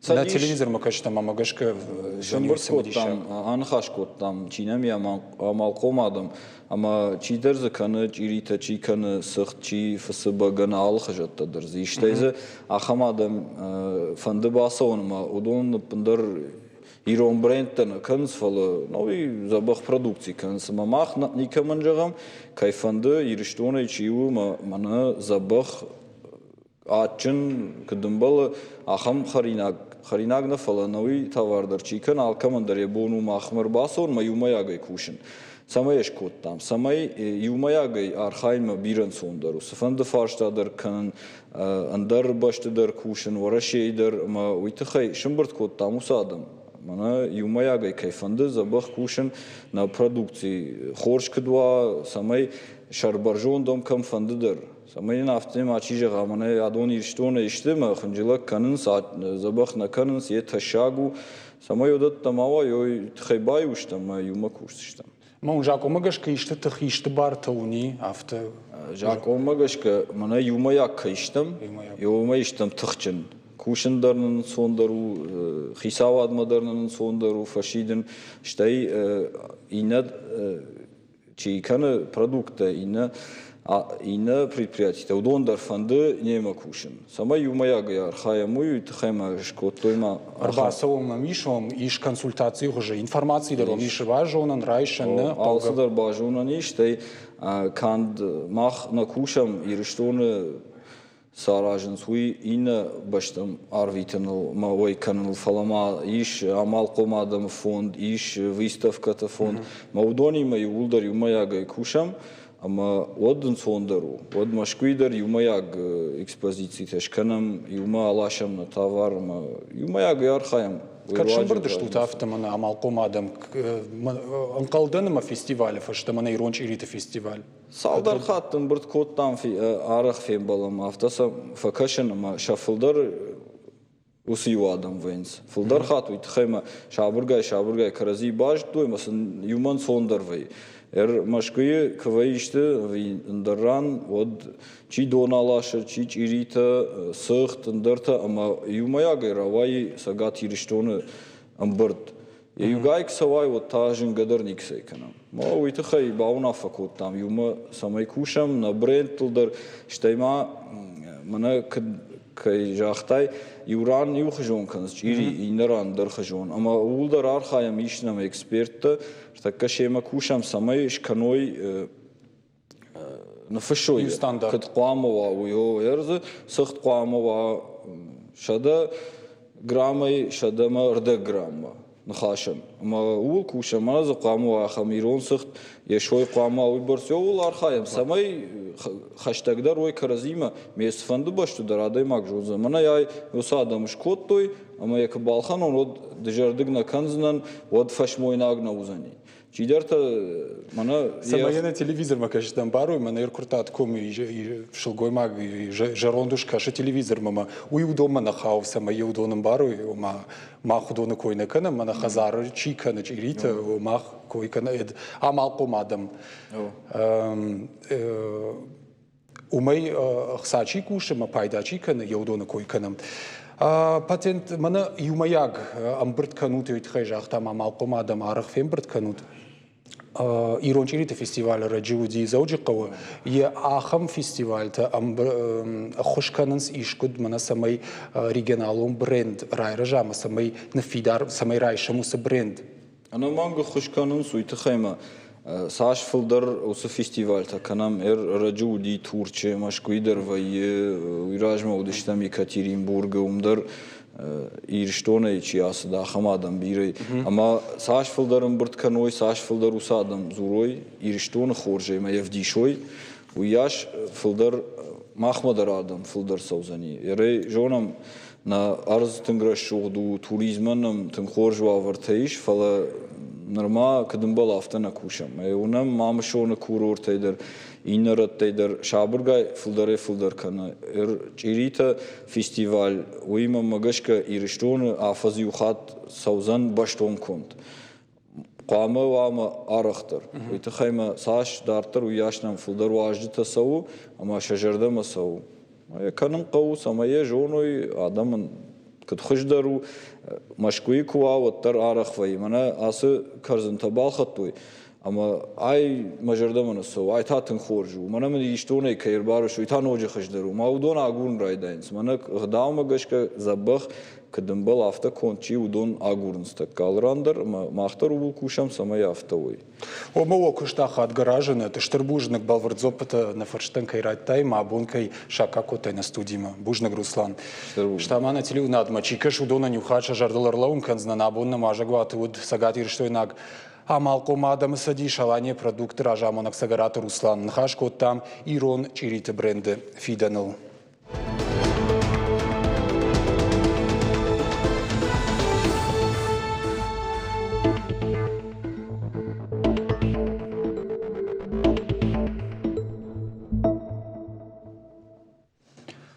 Speaker 1: нӕ телевизормӕ кӕсджытӕм ӕмӕ гӕсгӕ
Speaker 12: Сӕмбырд кодтам, аныхас кодтам, чи нӕм йӕ амалхъом адӕм, ӕмӕ чидӕр дзы кӕны чъиритӕ, чи кӕны цыхт, чи фыцы бӕгӕны, алы хызӕттӕ дӕр дзы. Стӕй дзы ахӕм адӕм фӕнды бацӕуын ӕмӕ уыдон ӕппындӕр ирон брендтӕ нӕ кӕнынц, фӕлӕ уый дзӕбӕх продукци кӕнынц. Ӕмӕ мах никӕмӕн зӕгъӕм, кӕй фӕнды, Ирыстонӕй чи у, мӕнӕ дзӕбӕх, адджын, куыд ӕмбӕлы, ахӕм хӕринаг, хӕринаг нӕ, фӕлӕ ӕнӕуый товар дӕр чи кӕны, алкӕмӕн дӕр йӕ бон у махмӕ ӕрбацӕуын ӕмӕ иумӕйагӕй кусын. Цӕмӕй ӕз кодтам? Цӕмӕй иумӕйагӕй архайынмӕ бирӕ ӕнцондӕр у. Цыфӕнды фарста дӕр кӕнын, ӕндӕр бӕсты дӕр кусын, Уӕрӕсейы дӕр ӕмӕ уый тыххӕй сымбырд кодтам уыцы адӕм. Мӕнӕ иумӕйагӕй кӕй фӕнды дзӕбӕх кусын, нӕ продукци хорз куыд уа, цӕмӕй. Сӕрбӕрзонд ӕм кӕмфӕнды дӕр, цӕмӕй йын афтӕ мачи зӕгъа, мӕнӕ адон Ирыстонӕй сты ӕмӕ хынджылӕг кӕнынц, дзӕбӕх нӕ кӕнынц, йе тӕссаг у, цӕмӕй уыдӕттӕ ма уа, уый тыххӕй баиу стӕм ӕмӕ иумӕ кусдзыстӕм.
Speaker 1: Мӕ закъонмӕ гӕсгӕ исты тых, исты бартӕ уыни, афтӕ?
Speaker 12: Закъонмӕ гӕсгӕ мӕнӕ иумӕйаг кӕй стӕм, уымӕй стӕм тыхджын. Кусын дӕр нын ӕнцондӕр у, хицауадмӕ дӕр нын ӕнцондӕр у фӕсидын, стӕй иннӕ чи кӕны продукттӕ, иннӕ предприятитӕ, уыдон дӕр фӕнды немӕ кусын. Цӕмӕй иумӕйагӕй архайӕм, уый тыххӕй ма скодтой ма.
Speaker 1: Ӕрбацӕуӕм мӕм ис, ис консультацийы хуызы, информаци дӕр ис базонӕн, райсӕн, нӕ хъӕугӕ.
Speaker 12: Алцыдӕр базонӕн ис, стӕй канд мах нӕ кусӕм Ирыстоны цы аразынц, уый иннӕ бӕстӕм арвитыныл ӕмӕ уӕй кӕныныл, фӕлӕ ма ис амалхъом адӕмы фонд, ис выставкӕты фонд. Мӕ уыдонимӕ иууылдӕр иумӕйагӕй кусӕм, ӕмӕ уӕд ӕнцондӕр у. Уӕд Мӕскуыйы дӕр иумӕйаг экспозицитӕ скӕнӕм, иумӕ аласӕм нӕ товар ӕмӕ иумӕйагӕй архайӕм.
Speaker 1: Кӕд сӕмбырд стут афтӕ мӕнӕ амалхъом адӕм, ӕнхъӕлдӕн ӕмӕ фестивалы фӕстӕ мӕнӕ ирон чъириты фестиваль.
Speaker 12: Цалдӕр хатты ӕмбырд кодтам, арӕх фембӕлӕм, афтӕ сӕ фӕкӕсын ӕмӕ сӕ фылдӕр уыцы иу адӕм вӕййынц. Фылдӕр хатт уый тыххӕй ӕмӕ сабыргай-сабыргай кӕрӕдзи базыдтой ӕмӕ сын иумӕ ӕнцондӕр вӕййы. Мӕскуыйы куы вӕййы исты ӕви ӕндӕр ран, уӕд чи дон аласы, чи чъиритӕ, цыхт, ӕндӕртӕ ӕмӕ иумӕйагӕй рауайы Цӕгат Ирыстоны ӕмбырд. Иугай куы цӕуай, уӕд та зынгӕ дӕр никӕцӕй кӕнӕм. Ма уый тыххӕй бауынаффӕ кодтам иумӕ, цӕмӕй кусӕм нӕ брендтыл дӕр, стӕй ма мӕнӕ кӕй загътай, иу ран иухуызон кӕнынц чъири, иннӕ ран дӕр хызон. Ӕмӕ ууыл дӕр архайӕм, ис нӕм эксперттӕ, тӕккӕ семӕ кусӕм, цӕмӕй скӕной ныффыссой, куыд хъуамӕ уа, уый ӕрдзы цыхт хъуамӕ уа 100 граммӕй сӕдӕмӕ рдӕг граммӕ ныхасӕн. Ӕмӕ ууыл кусӕм, ӕмӕ дзы хъуамӕ уа ахӕм ирон цыхт, йӕ сой хъуамӕ уыйбӕрц ууыл архайӕм, цӕмӕй хӕстӕгдӕр уой кӕрӕдзимӕ, ме цыфӕнды бӕсты дӕр адӕймаг зондзӕн. Мӕнӕ ай уыцы адӕм скодтой, ӕмӕ йӕ куы балхӕнон, уӕд дызӕрдыг нӕ кӕндзынӕн, уӕд фӕсмойнаг нӕ уыдзӕни. Чидӕртӕ мӕнӕ
Speaker 1: Цӕмӕй нӕ телевизормӕ кӕсыс, ӕмбарой, мӕнӕ ӕркуырдтат комы сылгоймаг зӕронд ус кӕсы телевизормӕ мӕ уый уыдонмӕ нӕ хауы, цӕмӕй йӕ уыдон ӕмбарой, ома мах уыдоны кой нӕ кӕнӕм, мӕнӕ хӕдзары чи кӕны чъиритӕ, мах кой кӕнӕ амалхъом адӕм. Уымӕй ӕхца чи кусы ӕмӕ пайда чи кӕны, йӕ уыдоны кой кӕнӕм. Патент мӕнӕ иумӕйаг ӕмбырд кӕнут, уый тыххӕй загътам, амалхъом адӕм арӕх фембырд кӕнут. Ирон чъириты фестиваль ӕрӕджы уыди Дзӕуджыхъӕуы. Йӕ ахӕм фестивальтӕ ӕххуыс кӕнынц искуыд, мӕнӕ цӕмӕй регионалон бренд райрӕза ӕмӕ цӕмӕй ныффидар, цӕмӕй райсӕм уыцы бренд.
Speaker 12: Ӕнӕмӕнг ӕххуыс кӕнынц уый тыххӕй ӕмӕ цас фылдӕр уыцы фестивальтӕ кӕнӕм, ӕрӕджы уыди Турчы, Мӕскуыйы дӕр вӕййы, уый размӕ уыдыстӕм Екатеринбургы, уым дӕр Ирыстонӕй чи ацыд, ахӕм адӕм бирӕ. Ӕмӕ цас фылдӕр ӕмбырд кӕной, цас фылдӕр уыцы адӕм дзурой Ирыстоны хорзӕй ӕмӕ йӕ вдисой, уыйас фылдӕр махмӕ дӕр адӕм фылдӕр цӕудзӕни. Ерӕй зонӕм, нӕ ӕрдз тынг рӕсугъд у, туризмӕн нӕм тынг хорз уавӕртӕ ис, фӕлӕ нырма куыд ӕмбӕлы, афтӕ нӕ кусӕм. Уынӕм Мамысоны курортӕй дӕр, иннӕ рӕттӕй дӕр сабыргай фылдӕрӕй-фылдӕр кӕны. Чъиритӕ фестиваль, уыимӕ мӕ гӕсгӕ Ирыстоны афӕдз иу хатт цӕудзӕн бӕстон конд. Хъуамӕ уа ӕмӕ арӕхдӕр. Уый тыххӕй мӕ цас дарддӕр, уыйас нӕм фылдӕр уазджытӕ цӕуы ӕмӕ сӕ зӕрдӕмӕ цӕуы. Йӕ кӕнын хъӕуы, цӕмӕй йӕ зоной, адӕмӕн куыд хуыздӕр у. Мӕскуыйы куы уа, уӕддӕр арӕх вӕййы. Мӕнӕ ацы кӕрдзынтӕ балхӕдтой ӕмӕ ай мӕ зӕрдӕмӕ нӕ цӕуы, ай та тынг хорз у. Мӕнӕ мын Ирыстонӕй кӕй ӕрбарвыстой, уый та ноджы хуыздӕр у. Мӕ уыдон агурын райдайынц. Мӕнӕ ӕгъдаумӕ гӕсгӕ дзӕбӕх куыд ӕмбӕлы, афтӕ конд чи, уыдон агурынц тӕккӕ алы ран дӕр ӕмӕ мах дӕр ууыл кусӕм, цӕмӕй афтӕ уой.
Speaker 1: Ома уӕ куыст ахадгӕ разынӕд. Стыр бузныг бӕлвырд дзуаппытӕ нӕ фӕрстӕн кӕй радтай, мӕ абон кӕй саккаг кодтай нӕ студимӕ. Бузныг, Руслан. Стӕй ма нӕ телеуынадмӕ чи кӕсы, уыдонӕн иу хатт сӕ зӕрдыл ӕрлӕууын кӕндзынӕн. Абон нӕм уазӕгуаты уыд цӕгатирыстойнаг амалхъом адӕмы цӕдис Алания продукты разамонӕг Цӕгӕраты Руслан. Ныхас кодтам ирон чъириты бренды фидӕныл.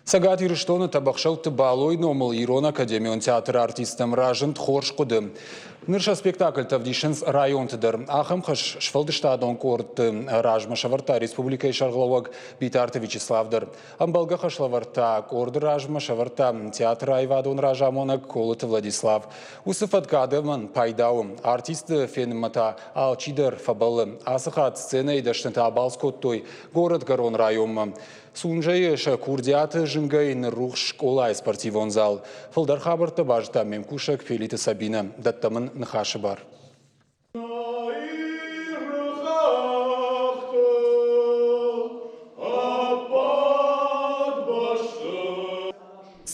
Speaker 1: Цӕгат Ирыстоны Тӕбӕхсӕутты Балойы номыл Ирон академион театры артисттӕм разынд хорз хъуыды. Ныр сӕ спектакльтӕ ӕвдисынц районты дӕр. Ахӕм хӕс сфӕлдыстадон къордты размӕ сӕвӕрдта республикӕйы сӕргълӕууӕг Битарты Вячеслав дӕр. Ӕмбӕлгӕ хӕслӕвӕрдтӕ къорды размӕ сӕвӕрдта театры аивадон разамонӕг Колыты Владислав. Уыцы фӕтк адӕмӕн пайда у. Артистты фенынмӕ та алчидӕр фӕбӕллы. Ацы хатт сценӕйы дӕснытӕ абалц кодтой горӕтгӕрон районмӕ. Сунжӕйы сӕ курдиаты зынгӕй ныррухс скъолайы спортивон зал. Фылдӕр хабӕрттӕ базыдта ме мкусӕг Фелиты Сабинӕ. Дӕттӕм ын ныхасы бар.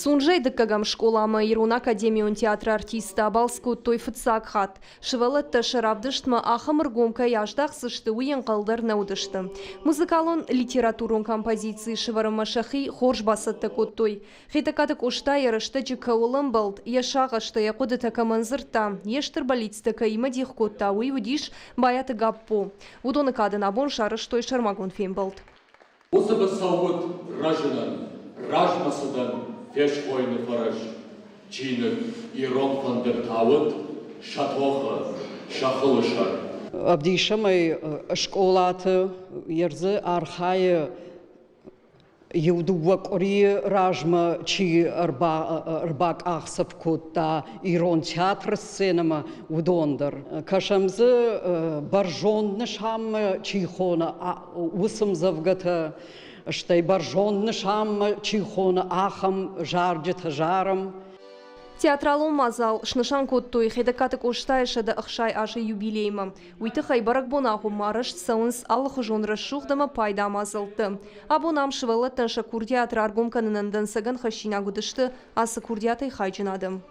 Speaker 13: Сунжӕйы дыккӕгӕм скъоламӕ Ирон академион театры артисттӕ абалц кодтой фыццаг хатт. Сывӕллӕттӕ сӕ равдыстмӕ ахӕм ӕргом кӕй аздахдзысты, уый ӕнхъӕл дӕр нӕ уыдысты. Музыкалон литературон композици сӕвӕрынмӕ сӕхи хорз бацӕттӕ кодтой. Хетӕгкаты Къоста йӕ рӕстӕджы кӕуыл ӕмбӕлд, йӕ сагъӕстӕ, йӕ хъуыдытӕ кӕмӕн дзырдта, йе стыр бӕллицтӕ кӕимӕ дих кодта, уый уыдис Байаты Гаппо. Уыдоны кадӕн абон сарӕзтой сӕрмагонд фембӕлд.
Speaker 14: Уыцы быцӕу уыд рӕзынӕн, размӕцыдӕн фесхойыны фӕрӕз. Чиныг Ирон фӕндыр та уыд сӕ тохы, сӕ хылы сӕр.
Speaker 15: Ӕвдисӕм ӕй скъолаты, йе рдзы архайы иу-дыууӕ къуырийы размӕ чи ӕрбакъахдзӕф кодта ирон театры сценӕмӕ, уыдон дӕр. Кӕсӕм дзы бӕрзонд нысанмӕ чи хоны, уыцы ӕмдзӕвгӕтӕ, стӕй бӕрзонд нысанмӕ чи хоны, ахӕм зарджытӕ зарӕм.
Speaker 13: Театралон мадзал снысан кодтой Хетӕгкаты Къостайы 160 азы юбилеймӕ. Уый тыххӕй бӕрӕгбон агъоммӕ арӕзт цӕуынц алыхуызон рӕсугъд ӕмӕ пайда мадзӕлттӕ. Абон ам сывӕллӕттӕн сӕ курдиат раргом кӕнынӕн дӕнцӕгӕн хӕссинаг уыдысты ацы курдиатӕй хайджын адӕм.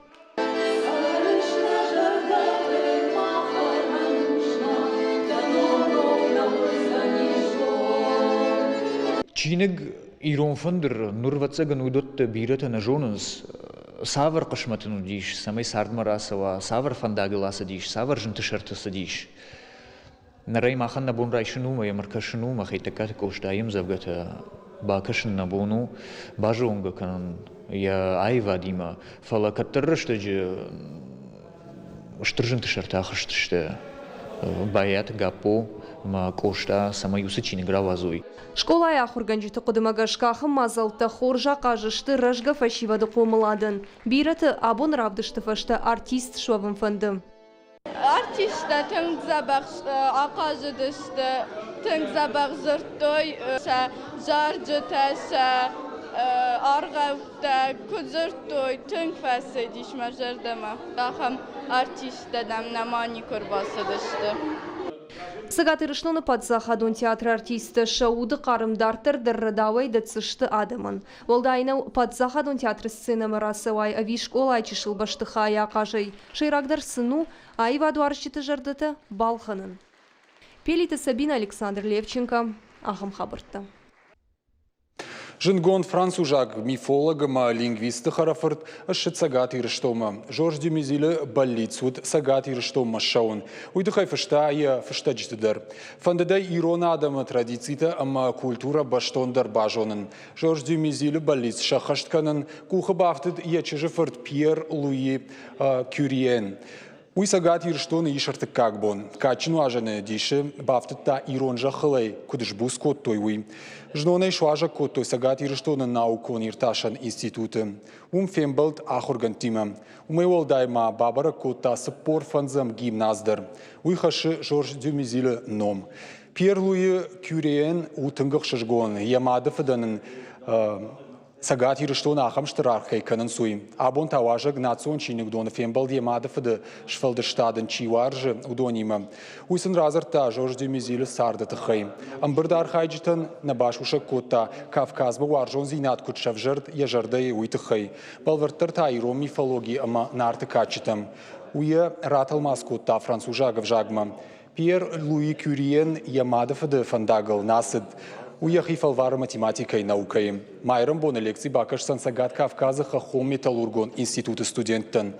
Speaker 16: Чиныг Ирон фӕндыр ныр, ӕвӕццӕгӕн, уыдӕттӕ бирӕтӕ нӕ зонынц. Цавӕр хъысмӕт ын уыдис, цӕмӕй цардмӕ рацӕуа, цавӕр фӕндагыл ацыдис, цавӕр зынты сӕрты цыдис. Ныр ӕй махӕн нӕ бон райсын у ӕмӕ йӕм ӕркӕсын у, ӕмӕ Хетӕгкаты Къостайы ӕмдзӕвгӕтӕ бакӕсын нӕ бон у, базонгӕ кӕнын йӕ аивадимӕ. Фӕлӕ кӕддӕр рӕстӕджы стыр зынты сӕрты ахызтысты Байаты Гаппо ӕмӕ Къоста, цӕмӕй уыцы чиныг рауадзой.
Speaker 13: Скъолайы ахуыргӕнджыты хъуыдымӕ гӕсгӕ ахӕм мадзӕлттӕ хорз ахъаз сты рӕзгӕ фӕсивӕды хъомыладӕн. Бирӕты абоны равдысты фӕстӕ артист суӕвын фӕнды.
Speaker 17: Артисттӕ тынг дзӕбӕх ахъазыдысты, тынг дзӕбӕх дзырдтой сӕ зарджытӕ, сӕ аргъӕуттӕ куыд дзырдтой, тынг фӕцыдис мӕ зӕрдӕмӕ. Ахӕм артисттӕ нӕм нӕма никуы ӕрбацыдысты.
Speaker 13: Цӕгат Ирыстоны паддзахадон театры артисттӕ сӕ уды хъарм дарддӕр дӕр рӕдауӕй дӕтдзысты адӕмӕн. Уӕлдай нӕу, паддзахадон театры сценӕмӕ рацӕуай ӕви скъолайы чысыл бӕстыхайы ахъазӕй. Сӕйрагдӕр сын у аивадуарзджыты зӕрдӕтӕ балхӕнын. Пелиты Сабина, Александр Левченко. Ахӕм хабӕрттӕ.
Speaker 1: Зындгонд французаг мифолог ӕмӕ лингвисты хӕрӕфырт ссыд Цӕгат Ирыстонмӕ. Жорж Дюмезилы бӕллиц уыд Цӕгат Ирыстонмӕ ссӕуын. Уый тыххӕй фыста йӕ фыстӕджыты дӕр. Фӕндыд ӕй ирон адӕмы традицитӕ ӕмӕ культурӕ бӕстондӕр базонын. Жорж Дюмезилы бӕллиц сӕххӕст кӕнын къухы бафтыд йӕ чызджы фырт Пьер Луи Кюриен. Уый Цӕгат Ирыстоны ис ӕртыккаг бон. Кадджын уазӕны дисы бафтыдта ирон зӕххыл ӕй куыд сбуц кодтой, уый. Знон ӕй суазӕг кодтой Цӕгат Ирыстоны наукон-иртасӕн институты. Уым фембӕлд ахуыргӕндтимӕ. Уымӕй уӕлдай ма бабӕрӕг кодта 45-ӕм гимназ дӕр. Уый хӕссы Жорж Дюмезилы ном. Пьер Луи Кюриен у тынг ӕхсызгон. Йӕ мады фыдӕн ын Цӕгат Ирыстоны ахӕм стыр аргъ кӕй кӕнынц, уый. Абон та уазӕг национ чиныгдоны фембӕлд йӕ мады фыды сфӕлдыстад ын чи уарзы, уыдонимӕ. Уый сын радзырдта Жорж Дюмезилы царды тыххӕй. Ӕмбырды архайджытӕн нӕ басусӕг кодта, Кавказмӕ уарзондзинад куыд сӕвзӕрд йӕ зӕрдӕйы, уый тыххӕй. Бӕлвырддӕр та ирон мифологи ӕмӕ Нарты кадджытӕм. Уый йӕ ратӕлмац кодта французаг ӕвзагмӕ. Пьер Луи Кюриен йӕ мады фыды фӕндагыл нӕ цыд. Уый йӕхи фӕлвары математикӕйы наукӕйы. Майрӕмбоны лекци бакӕсдзӕн Цӕгат Кавказы хӕххон металлургон институты студенттӕн.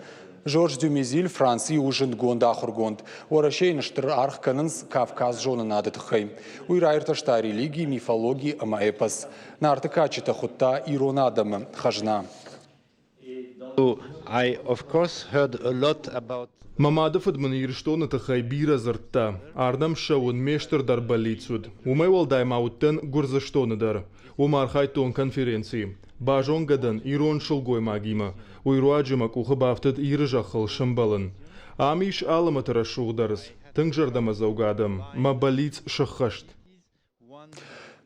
Speaker 1: Жорж Дюмезиль Францийы у зындгонд ахуыргонд. Уӕрӕсейы йын стыр аргъ кӕнынц Кавказ зонынады тыххӕй. Уый раиртӕста религи, мифологи ӕмӕ эпос. Нарты кадджытӕ хуыдта ирон адӕмы хӕзна.
Speaker 4: Мӕ мады фыд мын Ирыстоны тыххӕй бирӕ дзырдта. Ардӕм ссӕуын ме стырдӕр бӕллиц уыд. Уымӕй уӕлдай ма уыдтӕн Гуырдзыстоны дӕр. Уым архайдтон конференцийы. Базонгӕ дӕн ирон сылгоймагимӕ. Уый руаджы мӕ къухы бафтыд Иры зӕххыл сӕмбӕлын. Ам ис алӕмӕты рӕсугъд ӕрдз, тынг зӕрдӕмӕдзӕугӕ адӕм. Мӕ бӕллиц сыххӕст.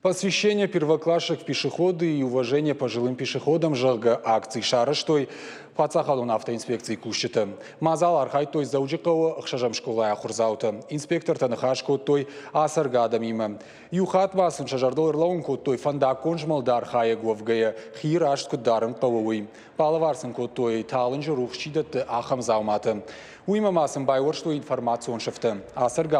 Speaker 1: Посвящение первоклашек в пешеходы и уважение пожилым пешеходам, зӕгъгӕ, акци сарӕзтой паддзахадон автоинспекцийы кусджытӕ. Мадзал архайдтой Дзӕуджыхъӕуы ӕхсӕзӕм скъолайы ахуырдзаутӕ. Инспектортӕ ныхас кодтой ацӕргӕ адӕмимӕ. Иу хатт ма сын сӕ зӕрдыл ӕрлӕууын кодтой фӕндаггон змӕлды архайӕг уӕвгӕйӕ хи раст куыд дарын хъӕуы, уый. Балӕвар сын кодтой, талынджы рухс чи дӕтты, ахӕм дзауматӕ. Уыимӕ ма сын байуӕрстой информацион сыфтӕ. Ацӕргӕ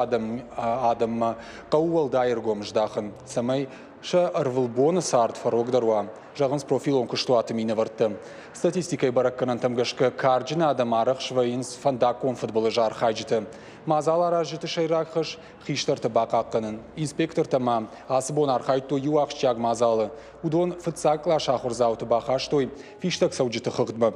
Speaker 1: адӕммӕ хъӕуы уӕлдай ӕргом здахын, цӕмӕй сӕ ӕрвылбоны цард фӕрогдӕр уа, зӕгъынц профилон куыстуаты минӕвӕрттӕ. Статистикӕйы бӕрӕггӕнӕнтӕм гӕсгӕ, карджын адӕм арӕх свӕййынц фӕндаггон фыдбылызы архайджытӕ. Мадзал аразджыты сӕйраг хӕс хистӕрты бахъахъхъӕнын. Инспектортӕ ма ацы бон архайдтой иу ахсджиаг мадзалы. Уыдон фыццаг къласы ахуырдзауты бахастой фистӕгцӕуджыты хыгъдмӕ.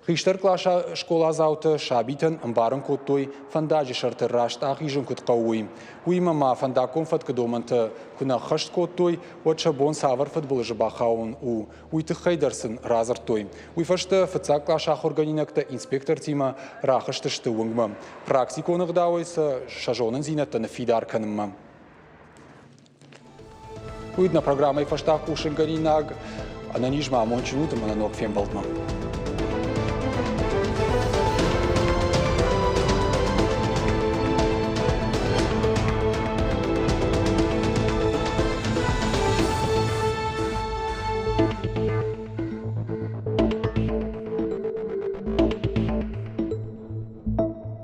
Speaker 1: Хистӕр къласы скъоладзаутӕ сабитӕн ӕмбарын кодтой, фӕндаджы сӕрты раст ахизын куыд хъӕуы, уый. Уыимӕ ма фӕндаггон фӕткы домӕнтӕ куы нӕ ӕххӕст кодтой, уӕд сӕ бон цавӕр фыдбылызы бахауын у, уый тыххӕй дӕр сын радзырдтой. Уый фӕстӕ фыццаг къласы ахуыргӕнинӕгтӕ инспектортимӕ рахызтысты уынгмӕ практикон ӕгъдауӕй сӕ сӕ зонындзинӕдтӕ ныффидар кӕнынмӕ. Уый нӕ программӕйы фӕстаг хъусынгӕнинаг. Ӕнӕниз ма амондджын ут ӕмӕ нӕ ног фембӕлдмӕ.